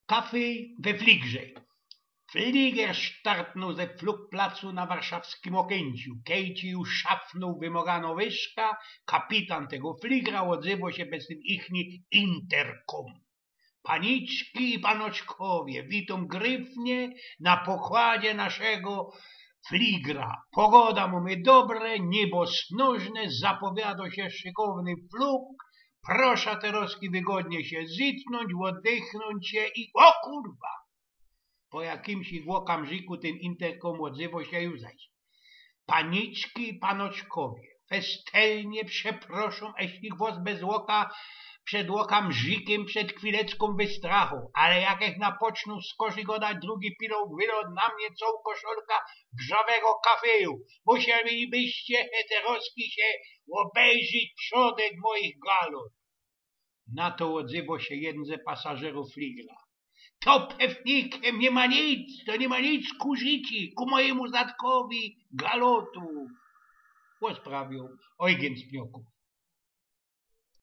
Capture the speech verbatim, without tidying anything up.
Kafy we fligrze. Fliger startnōł ze flugplacu na warszawskim Ôkynciu. Kejci już szafnōł wymŏganŏ wyżka, kapitan tego fligra ôdzywo sie bez tyn ichni interkom. Paniczki i panoczkowie, witōm gryfnie na pokładzie naszego fligra. Pogoda mōmy dobre, niebo snōżne, zapowiadŏ sie szykowny flug. Proszã terŏzki wygodnie sie zytnōńć, ôddychnōńć sie i, ô kurwa! Po jakimś ôkamrziku tyn interkom ôdzywo sie już zaś. Paniczki i panoczkowie, festelnie przeproszōm, eślich wŏs bez ôka, przed ôkamrzikym, przed chwileczkōm wystrachōł, ale jak ech napocznōł skorzigŏwać, drugi pilot wylŏł na mie cołkŏ koszulka wrzawego kafyju. Musielibyście terŏzki sie ôbejrzyć przodek moich galot. Na to ôdzywo sie jedyn ze pasażerōw fligra. To pewnikiem niy ma nic, to niy ma nic ku życiu, ku mojymu zatkowi galotu. Pŏsprawiōł Eugen z Pnioków.